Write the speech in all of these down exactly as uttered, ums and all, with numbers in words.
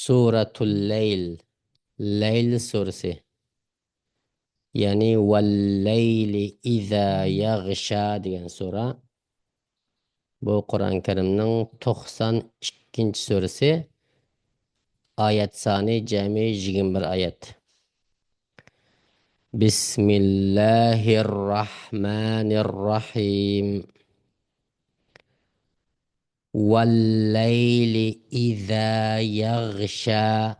سورة الليل، لەيل سۈرىسى. يەنى، والليل إذا يغشى دېگەن سۈرە. بۇ قۇرئان كەرىمنىڭ توقسان ئىككىنچى سۈرىسى. ئايەت سانى جەمئىي يىگىرمە بىر ئايەت. بسم الله الرحمن الرحيم. والليل إذا يغشى.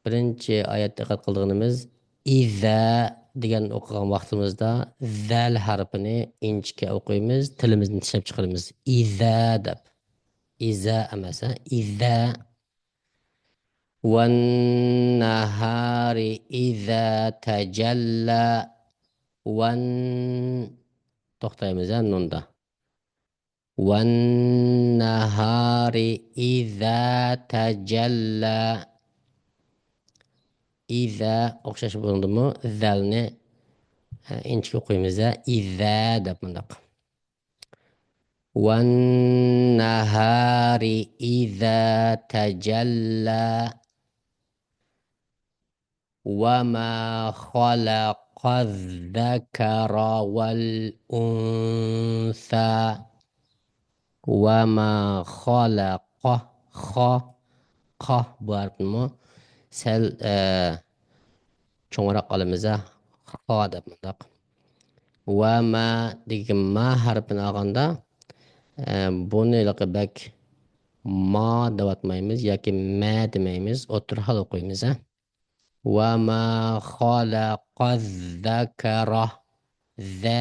بىرىنچى ئايەتتە دىققەت قىلىدىغىنىمىز، ئىزا دېگەن ئوقۇغان ۋاقتىمىزدا زەل ھەرپىنى ئىنچىكە ئوقۇيمىز، تىلىمىزنى چىشلەپ چىقىرىمىز. ئىزا دەپ. ئىزا ئەمەس، ھە؟ ئىزا. والنهار إذا تجلى. ۋەن. توختايمىز، ھە، نۇندا. والنهار إذا تجلى. ئىزا ئوخشاش بولدىمۇ؟ زەلنى، ھە، ئىنچىكە ئوقۇيمىز، ھە، ئىزا دەپ مۇنداق. والنهار إذا تجلى. وما خلق الذكر والأنثى. وما خلق، خا، قاھ بۇ ھەرپنىمۇ سەل، ئە، چوڭراق ئالىمىز، ھە؟ خا دەپ مۇنداق. ۋە ما دېگەن ما ھەرپىنى ئالغاندا، ئە، بۇنى ھېلىقى بەك ما دەۋاتمايمىز ياكى مە دېمەيمىز، ئوتتۇرا ھال ئوقۇيمىز، ھە؟ ۋە ما خەلەقەز زەكەرە. زە،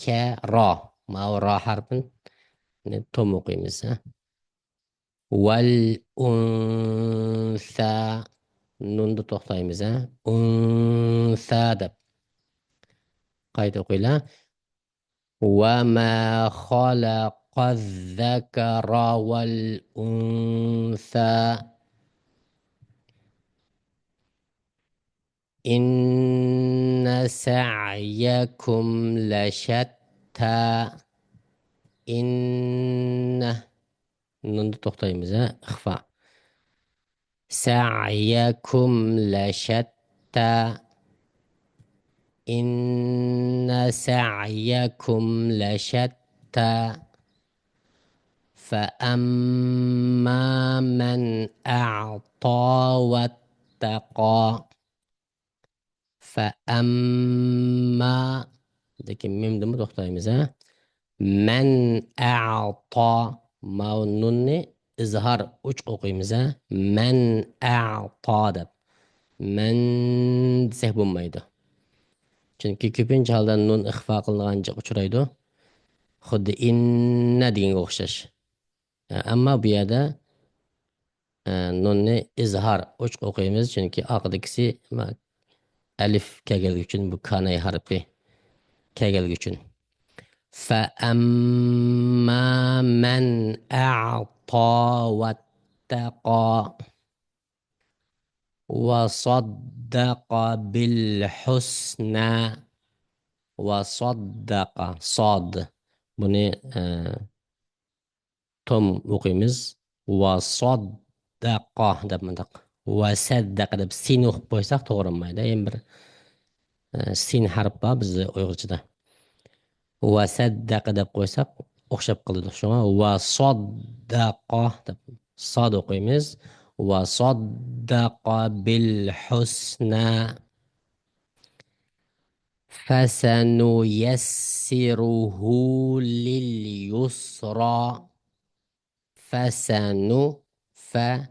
كە، را. ماۋۇ را ھەرپىنى توم ئوقۇيمىز، ھە؟ ۋەل ئۇنسا. نۇندا توختايمىز، ھە؟ ئۇنسا دەپ. قايتا ئوقۇيلا. وما خلق الذكر والأنثى. إن سعيكم لشتى. إن. نۇندا توختايمىز، ھە؟ ئىخفا. سعيكم لشتى. إن سعيكم لشتى. فأما من أعطى واتقى. فأما دىكى مىمدىمۇ توختايمىز، ھە؟ مەن ئەئتا. ماۋۇ نۇننى ئىزھار ئوچۇق ئوقۇيمىز، ھە؟ مەن ئەئتا دەپ. مەن دېسەك بولمايدۇ. چۈنكى كۆپىنچە ھالدا نۇن ئىخفا قىلىنغان جىق ئۇچرايدۇ. خۇددى ئىننە دېگەنگە ئوخشاش. ئەمما بۇ يەردە، ئە، نۇننى ئىزھار ئوچۇق ئوقۇيمىز، چۈنكى ئارقىدىكىسى ما-، ئەلىف كەلگەنلىكى ئۈچۈن، بۇ كاناي ھەرپى كەلگەنلىكى ئۈچۈن. فأما من أعطى واتقى. وصدق بالحسنى. وصدق. صاد. بۇنى، ئە، توم ئوقۇيمىز. ۋە سەددەقە دەپ مۇنداق. ۋە سەددەقە دەپ سىننى ئوقۇپ قويساق توغرا بولمايدۇ. يەنە بىر، ئە، سىن ھەرپ بار بىزدە ئۇيغۇرچىدا. ۋە سەددەقە دەپ قويساق ئوخشاپ قالىدۇ. شۇڭا ۋە سەددەقە دەپ ساد ئوقۇيمىز. ۋە سەددەقە بىل ھۇسنە. فسنيسره لليسرى. فسنو، فسنيسره.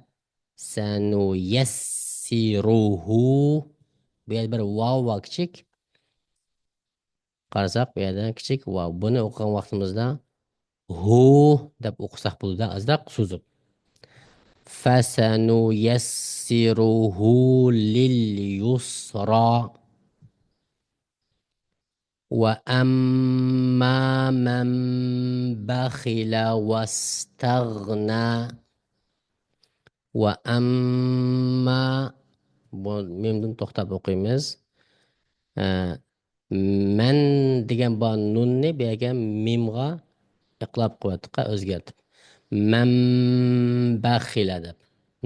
بۇ يەردە بىر ۋاۋ بار كىچىك. قارىساق، بۇ يەردە كىچىك ۋاۋ. بۇنى ئوقۇغان ۋاقتىمىزدا ھۇ دەپ ئوقۇساق بولىدۇ، ئازراق سوزۇپ. فسنيسره لليسرى. وأما من بخل واستغنى. وأما، بۇ مىمدىن توختاپ ئوقۇيمىز. ئە، مەن دېگەن بار نۇننى بۇ يەرگە مىمغا ئىقلاب قىلىۋەتتۇق، ئۆزگەرتىپ. مەنبەخىلە دەپ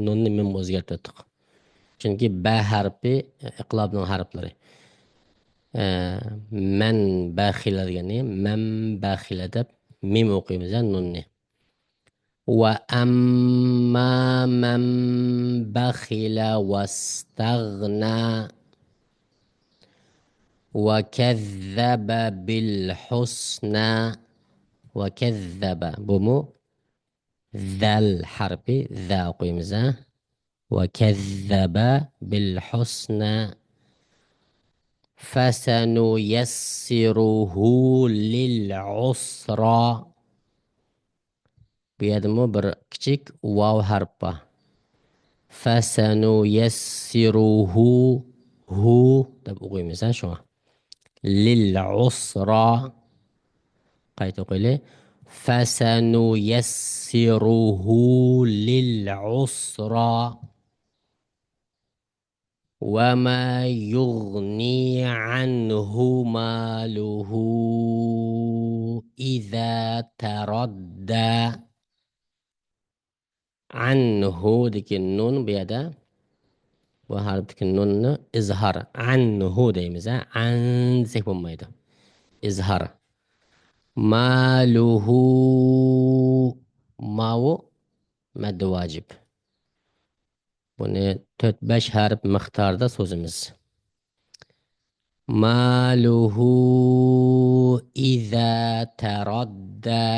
نۇننى مىمغا ئۆزگەرتىۋەتتۇق. چۈنكى بە ھەرپى ئىقلابنىڭ ھەرپلىرى. ئە، مەنبەخىلە دېگەننى مەنبەخىلە دەپ مىم ئوقۇيمىز، ھە، نۇننى. وأما من بخل واستغنى وكذب بالحسنى. وكذب، بۇمۇ زەل ھەرپى، زە ئوقۇيمىز، ھە؟ وكذب بالحسنى فسنيسره للعسرى. بۇ يەردىمۇ بىر كىچىك ۋاۋ ھەرپ بار. فسنيسره، ھۇ دەپ ئوقۇيمىز، ھە، شۇڭا. للعسرى. قايتا ئوقۇيلى. فسنيسره للعسرى. وما يغني عنه ماله إذا تردى. عنه دىكى نۇن بۇ يەردە، بۇ ھەرپتىكى نۇننى ئىزھار، عنه دەيمىز، ھە؟ عن دېسەك بولمايدۇ. ئىزھار. ماله، ماۋۇ مەددى ۋاجىپ. بۇنى تۆت-بەش ھەرپ مىقداردا سوزىمىز. ماله إذا تردى.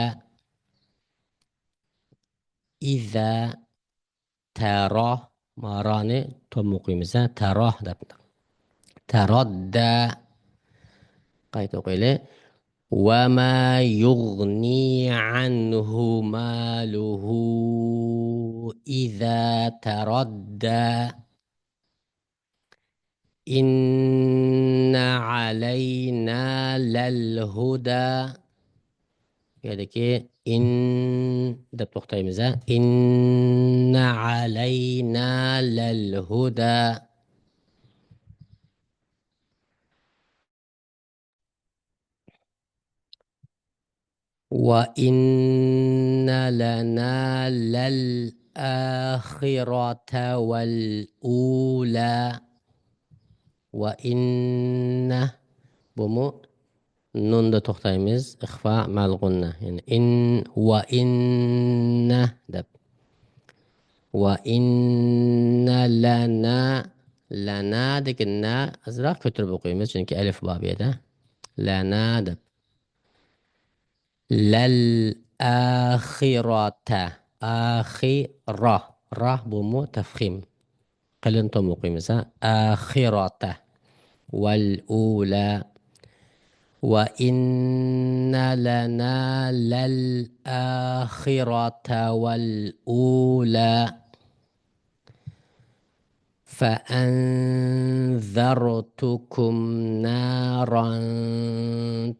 إذا ترى، مارانى توم ئوقۇيمىز، ھە؟ ترى دەپ. تردى. قايتا ئوقۇيلى. وما يغني عنه ماله إذا تردى. إن علينا للهدى. بۇ يەردىكى ئىن دەپ توختايمىز، ھە؟ إن علينا للهدى. وإن لنا للآخرة والأولى. وإن، بۇمۇ نۇندا توختايمىز. ئىخفا مەلغۇننە. يەنى إن، وإن دەپ. وإن لنا، لنا دىكى نە ئازراق كۆتۈرۈپ ئوقۇيمىز، چۈنكى ئەلىف بار بۇ يەردە. لنا دەپ. لەل ئاخىراتە. ئاخىرا. را بۇمۇ تەفخىم. قېلىن توم ئوقۇيمىز، ھە؟ ئاخىراتە. ۋەل ئۇلە. ۋە ئىننە لەنا لەل ئاخىراتە ۋەل ئۇلە. فأنذرتكم نارا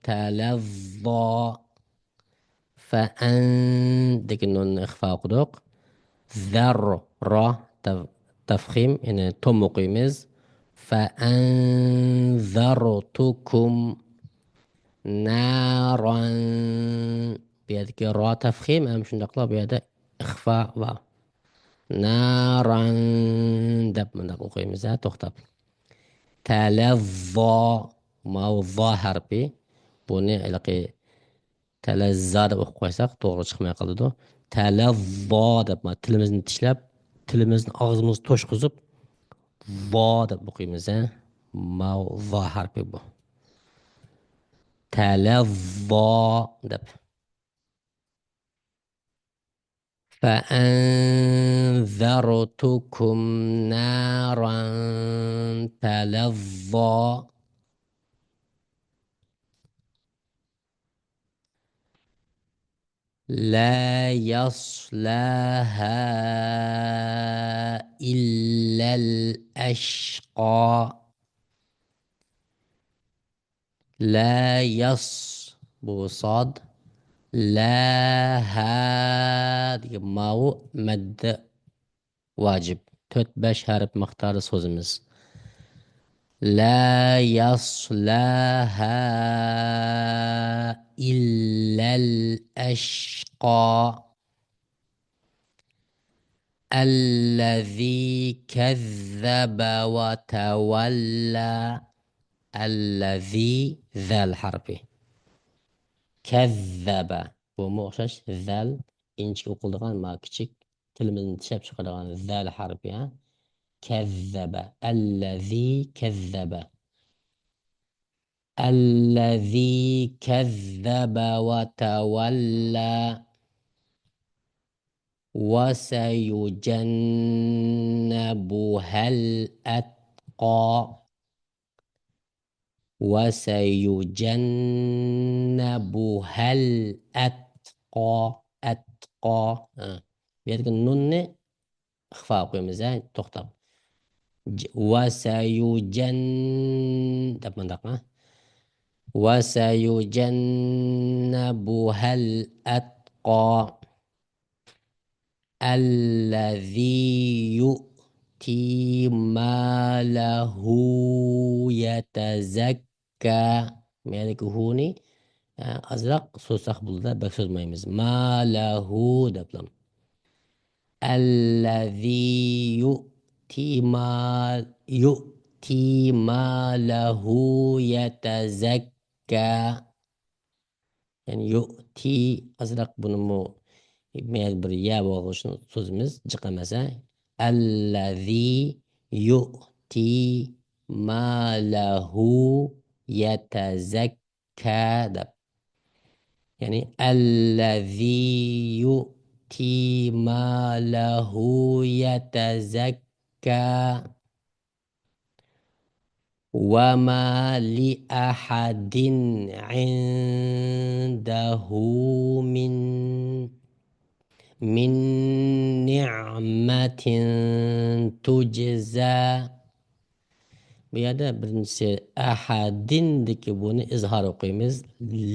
تلظى. فأن دېگەن نۇننى ئىخفا ئوقۇدۇق. ذەر، را، تەف-، تەفخىم، يەنى توم ئوقۇيمىز. فأنذرتكم نارا. بۇ يەردىكى را تەفخىم ھەم شۇنداقلا بۇ يەردە ئىخفا بار. نارا دەپ مۇنداق ئوقۇيمىز، ھە، توختاپ. تەلەززا، ماۋۇ زا ھەرپى. بۇنى ھېلىقى تەلەززا دەپ ئوقۇپ قويساق توغرا چىقماي قالىدۇ. تەلەززا دەپ، ما، تىلىمىزنى تىشلەپ، تىلىمىزنى ئاغزىمىزغا توشقۇزۇپ، زا دەپ ئوقۇيمىز، ھە. ماۋۇ زا ھەرپى بۇ. تەلەززا دەپ. فأنذرتكم نارا تلظى. لا يصلاها إلا الأشقى. لا يص، بۇ ساد. لا ھا دېگەن ماۋۇ مەددە ۋاجىپ. تۆت، بەش ھەرپ مىقداردا سوزىمىز. لا يصلاها إلا الأشقى. الذي كذب وتولى. الذي، زال ھەرپى. كذب. بۇمۇ ئوخشاش، زال ئىنچىكە ئوقۇلىدىغان، ما كىچىك تىلىمىزنى چىشلەپ چىقىدىغان زال ھەرپى، ھە؟ كذب. الذي كذب. الذي كذب وتولى. وسيجنبها الأتقى. وسيجنبها الأتقى. ئەتقا. ھە. بۇ يەردىكى نۇننى ئىخفا قويىمىز، ھە، توختاپ. ج-، وسيجن-، دەپ مۇنداق، ھە. وسيجنبها الأتقى. الذي يؤتي ماله يتزكى. مەيەردىكى ھۇنى، ئە، ئازراق سوزساق بولىدۇ، بەك سوزمايمىز. ماله دەپلا. الذي يؤتي مال-، يؤتي ماله يتزكى. يەنى يۇئتى، ئازراق بۇنىمۇ مەيەردە بىر يە بولغان ئۈچۈن سۆزىمىز جىق ئەمەس، ھە؟ الذي يؤتي ماله يتزكى دەپ. يەنى الذي يؤتي ماله يتزكى. وما لأحد عنده من، من نعمة تجزى. بۇ يەردە بىرىنچىسى ئەھەدىندىكى بۇنى ئىزھار ئوقۇيمىز.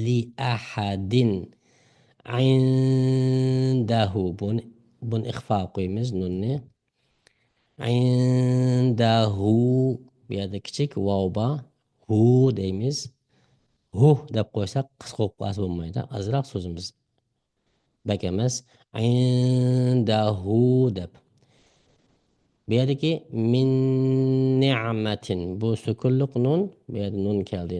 لأحد عندهۇ. بۇنى، بۇنى ئىخفا ئوقۇيمىز، نۇننى. عندهۇ، بۇ يەردە كىچىك ۋاۋ بار. ھۇ دەيمىز. ھۇھ دەپ قويساق قىسقا بولۇپ قالسا بولمايدۇ. ئازراق سۆزىمىز. بەك ئەمەس. عندهۇ دەپ. بۇ يەردىكى من نعمة. بۇ سۈكۈنلۈك نۇن. بۇ يەردە نۇن كەلدى.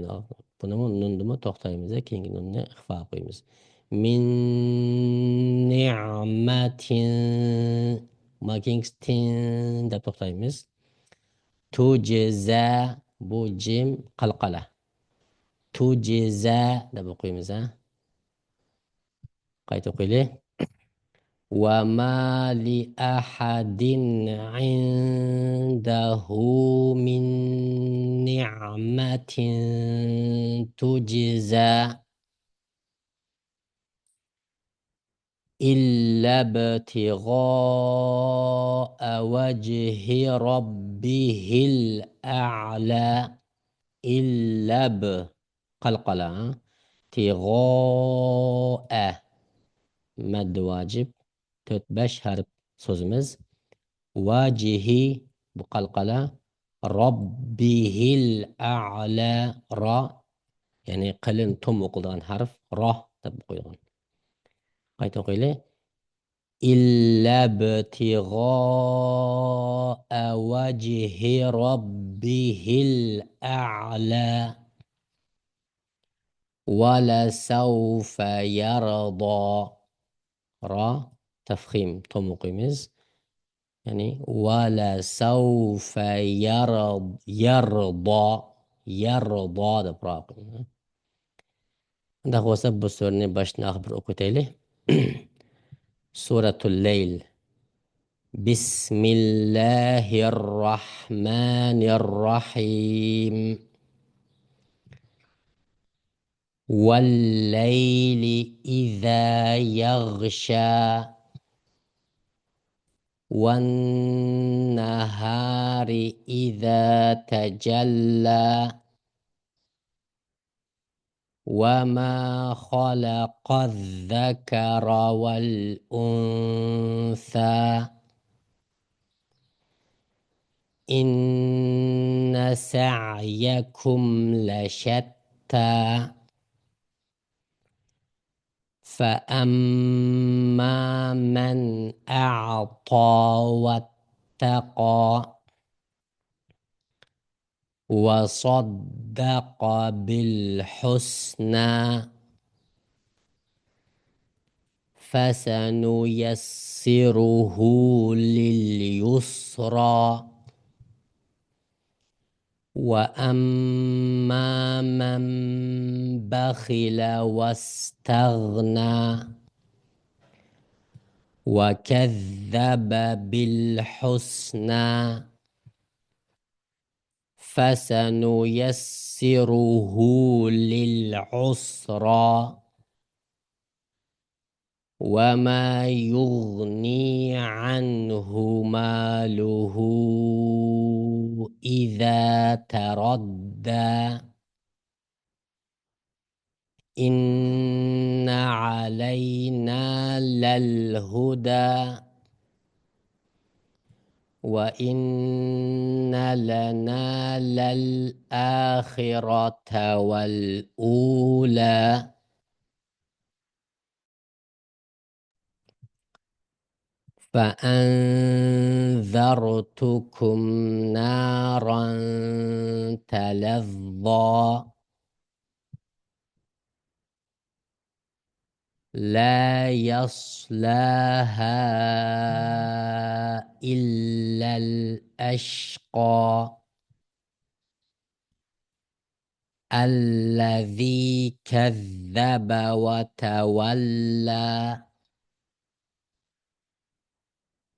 بۇنىمۇ نۇندىمۇ توختايمىز، كېيىنكى نۇننى ئىخفا قويىمىز. من نعمة. ما كېيىنكىسى تىن دەپ توختايمىز. تجزى، بۇ جىم قالقالا. تجزى دەپ ئوقۇيمىز، ھە. قايتا ئوقۇيلى. وما لأحد عنده من نعمة تجزى إلا ابتغاء وجه ربه الأعلى. إلا ب-، قالقالا. تىغائە. مەددى ۋاجىپ. تۆت، بەش ھەرپ سۆزىمىز. ۋاجىھى، بۇ قالقالا. ربه الأعلى. را، يەنى قېلىن توم ئوقۇلىدىغان ھەرپ. راھ دەپ ئوقۇيدىغان. قايتا ئوقۇيلى. إلا ابتغاء وجه ربه الأعلى ولسوف يرضى. را، تەفخىم، توم ئوقۇيمىز. يەنى ولسوف يرض-، يرضى، يرضى دەپ را ئوقۇيمىز. ئۇنداق بولسا، بۇ سۈرىنى باشتىن ئاخىر بىر ئوقۇۋېتەيلى. سورەتۇل لەيل. بسم الله الرحمن الرحيم. والليل إذا يغشى. والنهار إذا تجلى. وما خلق الذكر والأنثى إن سعيكم لشتى فأما من أعطى واتقى وصدق بالحسنى فسنيسره لليسرى وأما من بخل واستغنى وكذب بالحسنى فسنيسره للعسرى وما يغني عنه ماله إذا تردى إن علينا للهدى وإن لنا للآخرة والأولى فأنذرتكم نارا تلظى لا يصلاها إلا الأشقى الذي كذب وتولى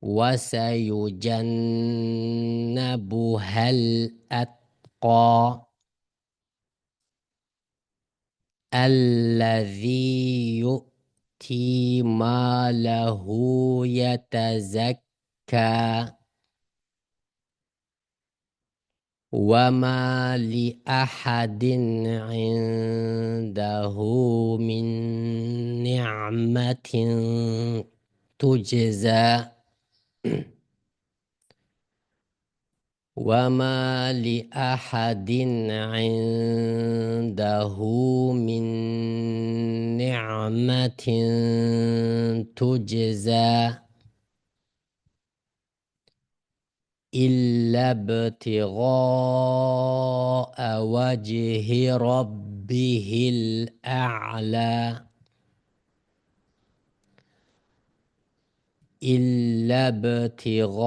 وسيجنبها الأتقى الذي يؤتي ماله يتزكى وما لأحد عنده من نعمة تجزى وما لأحد عنده من نعمة تجزى إلا ابتغاء وجه ربه الأعلى إلا ابتغاء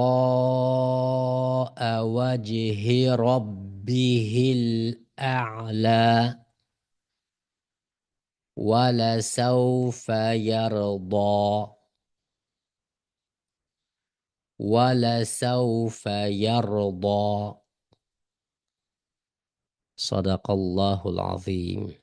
وجه ربه الأعلى ولسوف يرضى ولسوف يرضى صدق الله العظيم.